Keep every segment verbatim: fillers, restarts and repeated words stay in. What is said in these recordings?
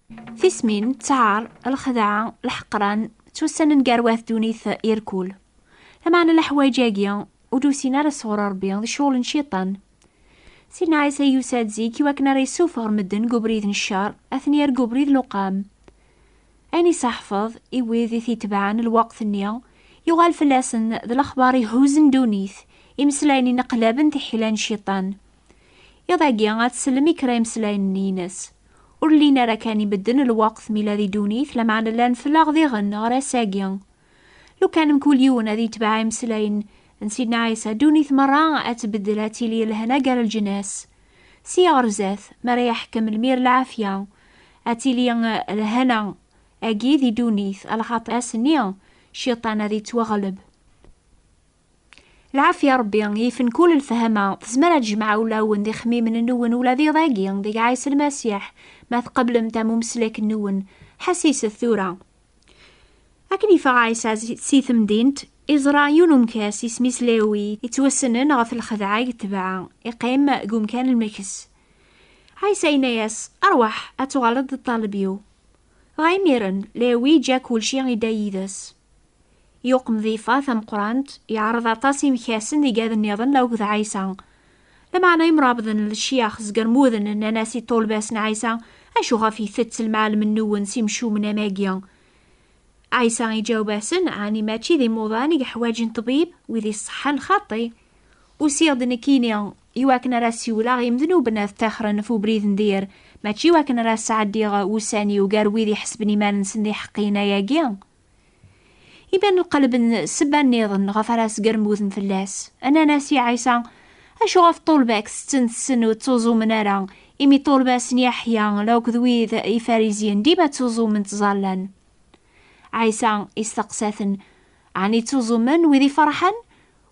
Tismin, ttaɛar, lxedɛa, leḥqran, ttwassanen gar wat ddunit irkul. Lameɛna leḥwayeǧ-agi ur d-usin ara sɣur Ṛebbi, d ccɣel n cciṭan. Sidna Ɛisa yusa-d zik i wakken ara yessufeɣ medden deg ubrid n ccer, ad ten-yerr deg ubrid n uqam. Ayen i s-ḥfeḍ i wid i t-itebɛen lweqt-nni, yuɣal fell-asen d lexbar ihuzzen ddunit, imeslayen ineqlaben tiḥila n cciṭan. Iḍ-agi ad tsellem i kra imeslayen-nni-ines. Ur llin ara kan i medden lweqt mi la di ddunit, lameɛna llan fell-aɣ diɣen ɣer ass-agi. Lukan mkul yiwen ad yetbeɛ imeslayen n Sidna Ɛisa, ddunit merra ad tbeddel, ad tili lehna gar lǧnas. Sya ɣer zdat, mi ara yeḥkem lmir lɛafya, ad tili lehna-agi di ddunit, alaxaṭer ass-nni cciṭan ad yettwaɣleb. Lɛafya Ṛebbi yifen kul lefhama, tezmer ad tejmeɛ ulawen d ixemmimen-nwen ula d iḍ-agi deg Ɛisa Lmasiḥ, ma tqeblemt am umeslak-nwen. Ḥassiset tura. Akken yeffeɣ Ɛisa si temdint, iẓra yiwen umkas isem-is Lewi, yettwassnen ɣef lxedɛa i yetbeɛ, iqqim deg umkan n lmekes. Ɛisa yenna-yas: "Rwaḥ, ad tuɣaleḍ d ṭṭaleb-iw." Dɣa imiren, Lewi yeǧǧa kulci, yedda yid-s. Yuqem difa tameqqrant, yeɛreḍ aṭas imkasen d igad nniḍen la akked Ɛisa. Lameɛna imrabḍen n lecyax zgermuden nnan-as i ṭṭulba-s n Ɛisa: "Acu ɣef itett lmeɛlem-nwen s imcumen am agi?" Ɛisa iǧaweb-asen: "Ɛni mačči d imuḍan i yeḥwaǧen ṭṭbib, wid iṣeḥḥan xaṭi? Usiɣ-d nekkini i wakken ara ssiwleɣ i imednuben ad ttaxren f ubrid n dir, mačči i wakken ara sɛeddiɣ ussan-iw gar wid iḥesben iman-nsen d iḥeqqiyen ayagi." Imiren qelben ssebba nniḍen ɣef ara sgermuden fell-as. Nnan-as i Ɛisa: "Acu ɣef ṭṭulba-k tetten tessen ur ttuẓumen ara, imi ṭṭulba-s n Yeḥya la akked wid ifarizyen dima ttuẓumen ttẓallan?" Ɛisa isteqsa-ten: "Ɛni ttuẓumen wid iferḥen?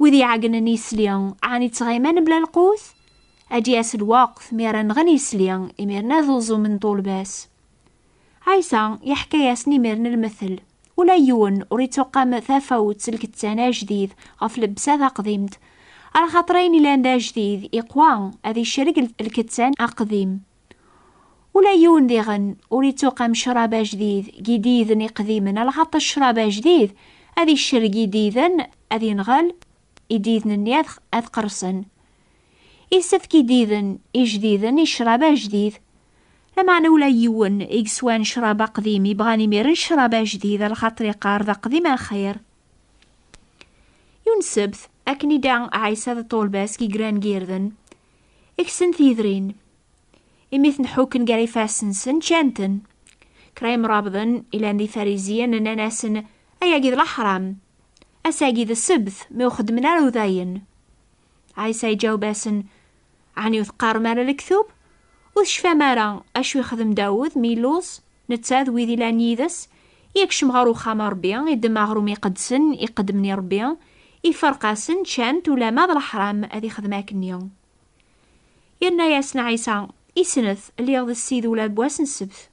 Wid iɛeggnen isli, ɛni ttɣiman mebla lqut? Ad d-yas lweqt mi ara nɣen isli, imiren ad uẓumen ṭṭulba-s." Ɛisa yeḥka-yasen imiren lmettel: "Ula yiwen ur ittuqam tafawet n lkettan ajdid ɣef llebsa taqdimt, alaxaṭer ayen ilan d ajdid iqwa ad icerreg l-, lkettan aqdim. Ula yiwen diɣen ur ittuqam ccrab ajdid deg ididen iqdimen, alaxaṭer ccrab ajdid ad icerreg ididen, ad inɣel, ididen-nni ad, ad qersen. Issefk ididen ijdiden i ccrab ajdid. Lameɛna ula yiwen i yeswan ccrab aqdim, ibɣan imiren ccrab ajdid, alaxaṭer iqqar d aqdim axir." Yiwen ssebt, akken i da Ɛisa d ṭṭulba-s i yegran g irden, kksen tidrin. Imi ten-ḥukken gar ifassen-nsen, ččan-ten. Kra imrabḍen ilan d ifariziyen nnan-asen: "Ayagi d leḥram. Ass-agi d ssebt, mi ur xeddmen ara udayen." Ɛisa iǧaweb-asen: "Ɛni ur teqqarem ara lektub? Ur tecfam ara acu ixdem Dawed mi illuẓ, netta d wid ilan yid-s? Yekcem ɣer uxxam n Ṛebbi, iddem aɣrum iqedsen, iqeddmen i Ṛebbi, iferq-asen, ččan-t, ulama d leḥram ad ixdem akkenni." Yerna-yasen Ɛisa: "Isnet, lliɣ d Ssid ula n wass n ssebt."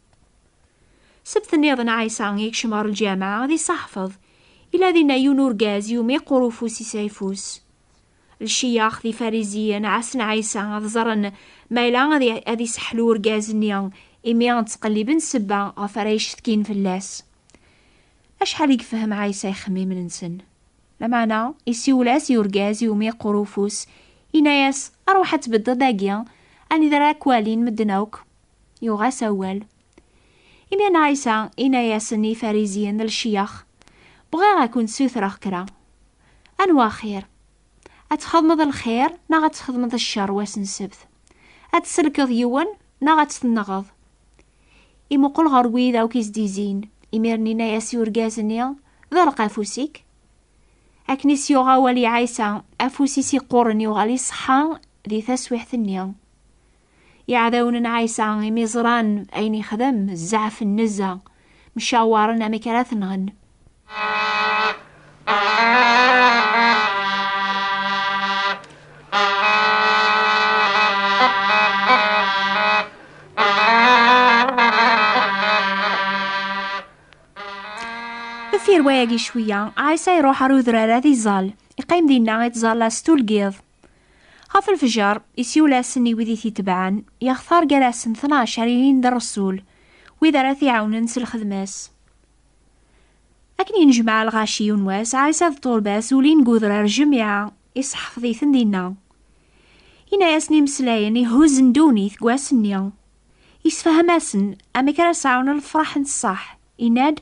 Ssebt nniḍen Ɛisa yekcem ɣer lǧameɛ ad isaḥfeḍ. Ila dinna yiwen urgaz yumi qur ufus-is ayeffus. Lecyax d ifariziyen ɛassen Ɛisa ad ẓren ma yella ad i-, ad iseḥlu urgaz-nni, imi ttqelliben ssebba ɣef ara yecetkin fell-as. Acḥal i yefhem Ɛisa ixemmimen-nsen! Lameɛna, isiwel-as i urgaz iwumi yeqqur ufus, yenna-yas: "Ṛwaḥ ad tbeddeḍ dagi, anida ara k-walin medden akk." Yuɣ-as awal. Imiren Ɛisa yenna-yasen i Ifarizyen d lecyax: "Bɣiɣ ad kun-ssutreɣ kra. Anwa axir? Ad txedmeḍ lxir neɣ ad txedmeḍ ccer wass n ssebt? Ad tsellkeḍ yiwen neɣ ad t-tenɣeḍ?" Imuqel ɣer wid akk i s-d-izzin. Imiren yenna-yas i urgaz-nni: "Ḍelq afus-ik." Akken i s-yuɣ awal i Ɛisa, afus-is iqquren yuɣal iṣeḥḥa di taswiḥt-nni. Iɛdawen n Ɛisa, imi ẓran ayen ixdem, zzɛef n nnezza, mcawaren amek ara t-nɣen. Deffir wayagi cwiya, Ɛisa iruḥ ɣer udrar ad iẓẓal. Iqqim dinna ittẓalla s tulgiḍ. Ɣef lefjer, isiwel-asen i wid i t-itebɛen, yextar gar-asen tnac ara yilin d rresul. wid ara t-iɛawnen s lxedma-s. Akken yennejmaɛ lɣaci yiwen wass, Ɛisa d Ṭurbas ulin deg udrar jmiɛa, iseḥfeḍ-iten dinna. Ini-asen imeslayen ihuzzen ddunit deg wass-nni. Isefhem-asen amek ara sɛun lferḥ n ṣṣeḥ. Inna-d,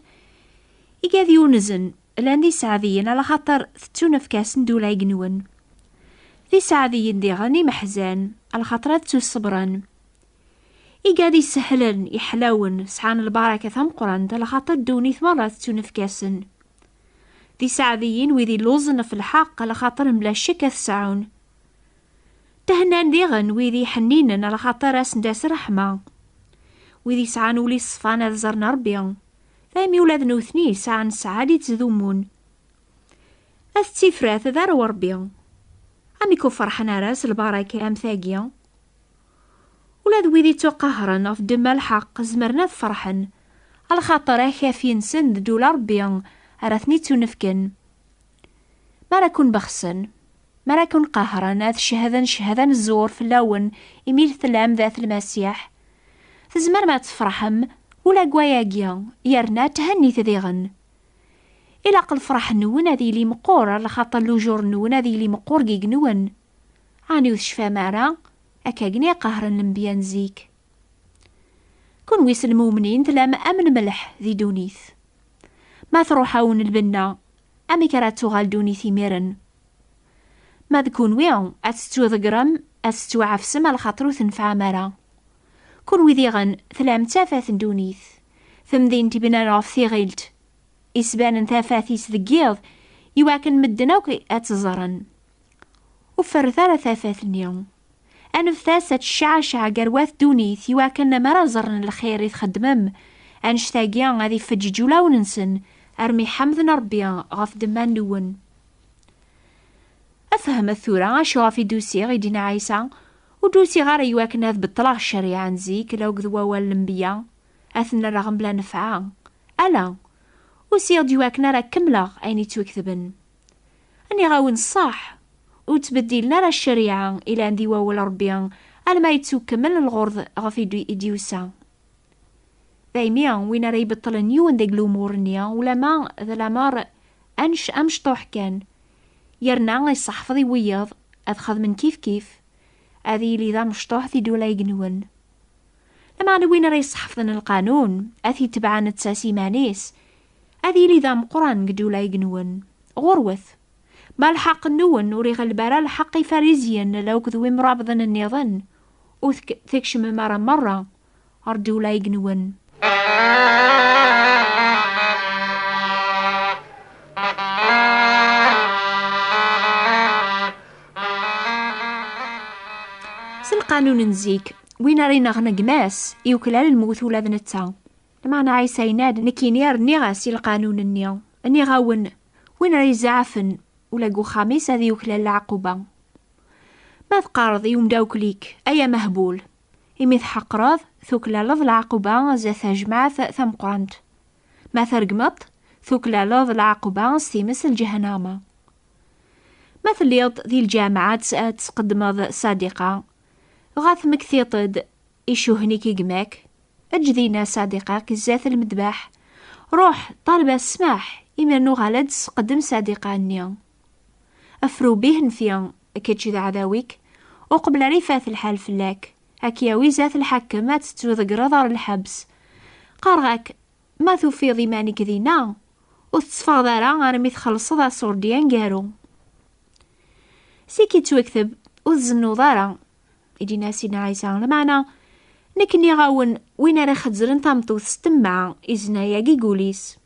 igad yunzen, llan d iseɛdiyen, ala xaṭer tettunefk-asen ddula igenwen. D iseɛdiyen diɣen imeḥzan, ala xaṭer ad ttuṣebren. Igad isehlen, iḥlawen, sɛan lbaraka tameqqrant, ala xaṭer ddunit merra tettunefk-asen. D iseɛdiyen wid illuẓen ɣef lḥeqq, ala xaṭer mebla ccek ad t-sɛun. Thennan diɣen wid iḥenninen, ala xaṭer asen-d-as ṛṛeḥma. Wid isɛan ul iṣfan ad ẓren Ṛebbi. Daymi ula d nutni sɛan sseɛd ittdumun. At tifrat d arwa Ṛebbi. Amek ur ferḥen ara s lbaraka am tagi? Ula d wid ittuqahren ɣef ddemma lḥeqq zemren ad ferḥen, ala xaṭer akaf-nsen d ddula Ṛebbi ara ten-ittunefken. Mi ara ken-bexsen, mi ara ken-qahren, ad cehden cehda n zzur fell-awen imi tellam d at Lmasiḥ, tzemrem ad tferḥem ula deg wayagi, yerna thennit diɣen. Ilaq lferḥ-nwen ad yili meqqur, ala xaṭer lujur-nwen ad yili meqqur deg yigenwen. Ɛni ur tecfam ara? Akkagni i qahren lenbiya n zik. Kunwi s lmumnin tellam am lmelḥ di ddunit. Ma truḥ-awen lbenna, amek ara tuɣal ddunit imiren? Ma d kunwi, ad tettuḍegrem, ad tettwaɛefsem, ala xaṭer ur tenfɛem ara. Kunwi diɣen, tellam d tafat n ddunit. Tamdint ibnan ɣef tiɣilt, isbanen tafat-is deg yiḍ, iwakken medden akk ad tt-ẓren. Ur ferret ara tafat-nni. Aneft-as ad tecceɛceɛ gar wat ddunit, iwakken mi ara ẓren lxir i txeddmem, annect-agi ad ifeǧǧeǧ ulawen-nsen, armi ḥemden Ṛebbi ɣef ddemma-nwen. Fehmet tura acu ɣef i d-usiɣ, i d-yenna Ɛisa. Ur d-usiɣ ara iwakken ad beṭṭleɣ ccariɛa n zik, la akked wawal n lenbiya, ad ten-rreɣ mebla nnfeɛ. Ala, usiɣ-d iwakken ara kemmleɣ ayen yettwaketben. Nniɣ-awen ṣṣeḥ, ur ttbeddilen ara ccariɛa ilan di wawal Ṛebbi, alma yettukemmel lɣerḍ ɣef i d-, i d-yusa. Daymi, win ara ibeṭṭlen yiwen deg lumuṛ-nni, ulama d lameṛ anc-, amecṭuḥ kan, yerna iseḥfeḍ i wiyaḍ ad xedmen kifkif, ad yili d amecṭuḥ di ddula igenwen. Lameɛna win ara iseḥfḍen lqanun, ad t-itbeɛ netta s iman-is, ad yili d ameqqran deg ddula igenwen. Ɣurwet! Ma lḥeqq-nwen ur iɣelleb ara lḥeqq Ifarizyen la akked wimrabḍen nniḍen, ur tek-, tkecmem ara merra ɣer ddula igenwen. S lqanun n zik, win ara ineɣen gma-s, yuklal lmut ula d netta. Lameɛna Ɛisa yenna-d, nekkini rniɣ-as i lqanun-nni. Nniɣ-awen, win ara izeɛfen, ula deg uxxam-is ad yuklal leɛquba. Ma teqqareḍ i umdawkel-ik, ay amehbul, imi tḥeqreḍ, tuklaleḍ leɛquba zdat tajmaɛt tameqqrant. Ma tergmeḍ, tuklaleḍ leɛquba s times n lǧehnama. Ma telliḍ di lǧameɛ ad tes-, ad tesqeddmeḍ sadiqa, dɣa tmektiḍ-d icuhen-ik i gma-k, eǧǧ dinna sadiqa-k zdat lmedbeḥ. Ruḥ, ṭaleb-as ssmaḥ, imiren uɣal ad d-tesqeddem sadiqa-nni. Afru bihenfi, kečč d aɛdaw-ik, uqbel ara ifat lḥal fell-ak, ad k-yawi zdat lḥakem, ad tettuḍegreḍ ɣer lḥebs. Qqareɣ-ak, ma tufiḍ iman-ik dinna, ur tetteffɣeḍ ara armi txellṣeḍ aṣurdi aneggaru. Zik ittwakteb, ur tzennuḍ ara, i d-yenna Sidna Ɛisa. Lameɛna, nekk nniɣ-awen, win ara ixezzren tameṭṭut s temmeɛ, izenna yagi deg wul-is.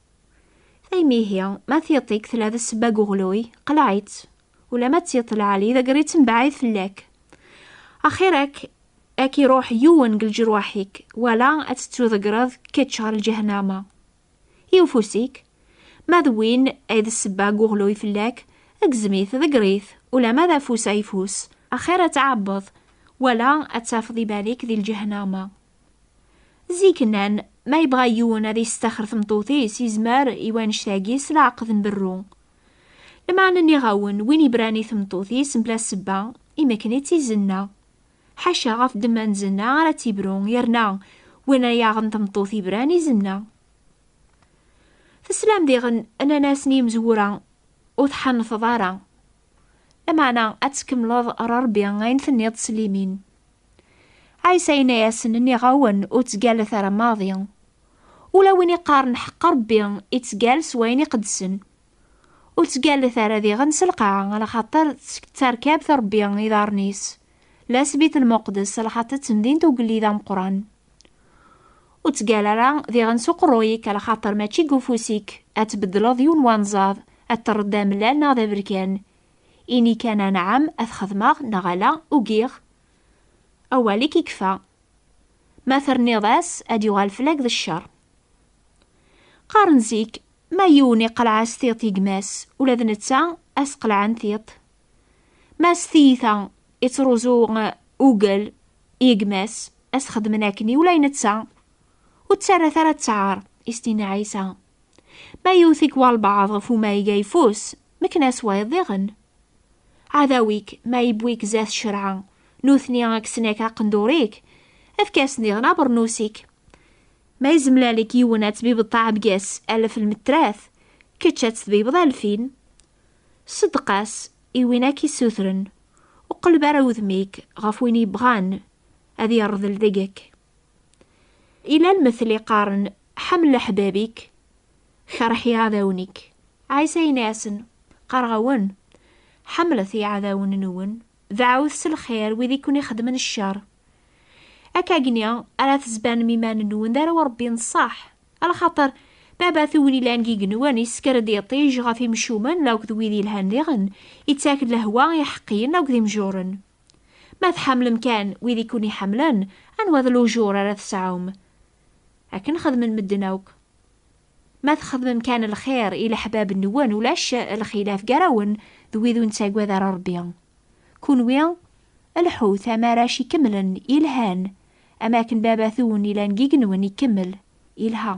Taymihi, ma tiṭ-ik tella d ssebba deg uɣluy, qleɛ-itt. Ulamma d tiṭ lɛali, ḍegger-itt mebɛid fell-ak. Axir-ak, ad k-iruḥ yiwen deg leǧruḥ-ik, wala ad tettuḍegreḍ kečč ɣer lǧehnama. I ufus-ik, ma d win ay d ssebba deg uɣluy fell-ak, gzem-it, ḍegger-it, ulamma d afus ayeffus, axir ad tɛebbeḍ, wala ad tafeḍ iman-ik di lǧehnama. Zik nnan, ma yebɣa yiwen ad yestaxer tmeṭṭut-is, yezmer i wanect-agi s leɛqed n berru. Lameɛna nniɣ-awen, win ibran i tmeṭṭut-is mebla ssebba, imekken-itt i zzenna. Ḥaca ɣef ddemma n zzenna ara tt-ibru, yerna Win ay yaɣen tameṭṭut ibran izenna. Teslam diɣen, nnan-asen yimezwura, ur tḥanneteḍ ara. Lameɛna ad tkemmleḍ ɣer Ṛebbi ayen tenniḍ s limin. Ɛisa yenna-yasen, nniɣ-awen, ur ttgalet ara maḍi. Ula win iqqaren ḥeqq Ṛebbi ittgal s wayen iqedsen. Ur ttgalet ara diɣen s lqaɛa, alaxaṭer tettarkab Ṛebbi iḍarren-is. La s Bit Lmuqdes, alaxaṭer d temdint ugellid ameqqran. Ur ttgal ara diɣen s uqerruy-ik, alaxaṭer mačči deg ufus-ik ad tbeddleḍ yiwen wanẓad, ad terreḍ d amellal neɣ d aberkan. Ini kan anɛam, ad t-xedmeɣ, neɣ ala, ugiɣ. Awal-ik ikfa. Ma terniḍ-as, ad yuɣal fell-ak d ccer. Qqaren zik, ma yiwen iqleɛ-as tiṭ i gma-s, ula d netta ad s-qelɛen tiṭ. Ma s tiyita ittruẓu, eh, ugel i gma-s, ad s-xedmen akken i ula i netta. Ur ttarrat ara ttaɛer, i s-d-yenna Ɛisa. Ma yewwet-ik walbeɛḍ ɣef umayeg ayeffus, mken-as wayeḍ diɣen. Aɛdaw-ik, ma yewwi-k zdat ccreɛ, nutni kksen-ak aqendur-ik, efk-asen diɣen abernus-ik. Ma yezmlal-ik yiwen ad tbibeḍ taɛebga-s alef lmetrat, kečč ad tbibeḍ alfin. Ṣeddeq-as i win ak-issutren, u qelleb ara udem-ik ɣef win yebɣan ad yerḍel deg-k. Ila lmetl iqqaren, ḥemmel leḥbab-ik, kerḥ iɛdawen-ik. Ɛisa yenna-asen, qqareɣ-awen, ḥemmlet iɛdawen-nwen, dɛut s lxir wid i ken-ixedmen ccer. Akkagni ara tezbanem iman-nwen d arraw n Ṛebbi n ṣṣeḥ, alaxaṭer Baba-twen ilan deg igenwan isker-d iṭij ɣef imcumen akked wid ilhan diɣen, ittak-d lehwa i iḥeqqiyen akked imjuren. Ma tḥemmlem kan wid i ken-iḥemmlen, anwa d lujur ara tesɛum? Akken xedmen medden akk. Ma txedmem kan lxir i leḥbab-nwen, ulac lxilaf gar-awen d wid ur nettagad ara Ṛebbi. Kunwi, lḥut am arrac ikemlen, ilhan, am akken Baba-twen ilan deg igenwan ikemmel, ilha.